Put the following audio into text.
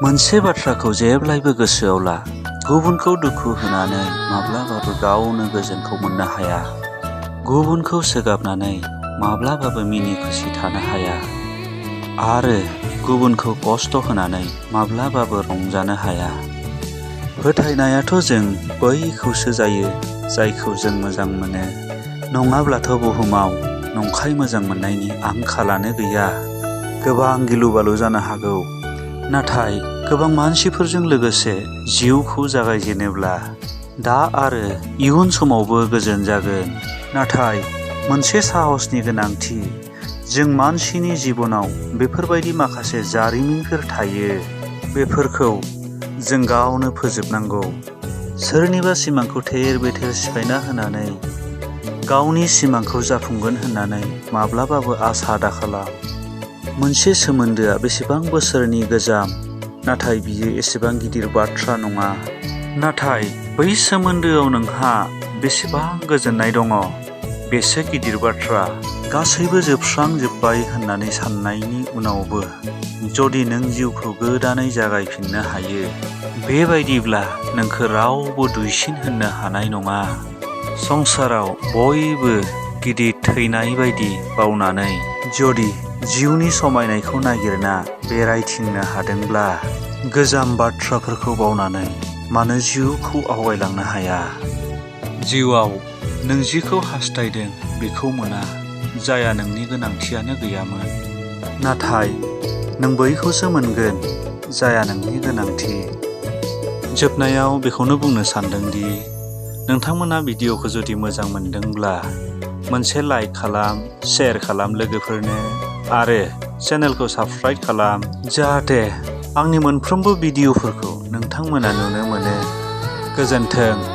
मोनसे बाथ्राखौ जेब्लायबो गोसोआव ला, गुबुनखौ दुखु होनानै माब्लाबाबो गावनो गोजोनखौ मोननो हाया। गुबुनखौ सोगाबनानै माब्लाबाबो मिनि खुसि थानो हाया आरो गुबुनखौ खस्थ' होनानै माब्लाबाबो रंजानो हाया। फोथायनायाथ' जों बैखौसो जायो जायखौ जों मोजां मोनो, नङाब्लाथ' बुहुमाव नंखाय मोजां मोननायनि आंखालानो गैया। गोबां गिलु-बालु जानो हागौ, नाथाय गोबां मानसिफोरजों लोगोसे जिउखौ जागायजेनोब्ला दा आरो इयुन समावबो गोजोन जागोन। नाथाय मोनसे साहसनि गोनांथि। जों मानसिनि जिबनाव बेफोरबायदि माखासे जारिमिनफोर थायो, बेफोरखौ जों गावनो फोजोबनांगौ। सोरनिबा सिमांखौ थेर-बेथेर सिफायना होनानै गावनि सिमांखौ जाफुंगोन होननानै माब्लाबाबो आसा दाखालाम। मोनसे सोमोन्दोआ बेसेबां बोसोरनि गोजाम, नाथाय बियो एसेबां गिदिर बाथ्रा नङा। नाथाय बै सोमोन्दोआव नोंहा बेसेबां गोजोननाय दङ, बेसो गिदिर बाथ्रा। गासैबो जोबस्रांजोब्बाय होननानै साननायनि उनावबो जुदि नों जिउखौ गोदानै जागायफिननो हायो, बेबायदिब्ला नोंखौ रावबो दुइसिन होननो हानाय नङा। संसाराव बयबो गिदिर थैनाय बायदि बावनानै जुदि जिउनि समायनायखौ नागिरना बेरायथिंनो हादोंब्ला, गोजाम बाथ्राफोरखौ बावनानै मानो जिउखौ आवगायलांनो हाया? जिउआव नों जिखौ हास्थायदों बेखौ मोना, जाया नोंनि गोनांथियानो गैयामोन। नाथाय नों बैखौसो मोनगोन जाया नोंनि गोनांथि। जोबनायाव बेखौनो बुंनो सानदोंदि नोंथांमोना भिडिअ'खौ जुदि मोजां मोनदोंब्ला मोनसे लाइक खालाम, शेयार खालाम लोगोफोरनो आरो चेनेलखौ साबस्क्राइब खालाम, जाहाथे आंनि मोनफ्रोमबो भिडिअ'फोरखौ नोंथांमोना नुनो मोनो। गोजोन्थों।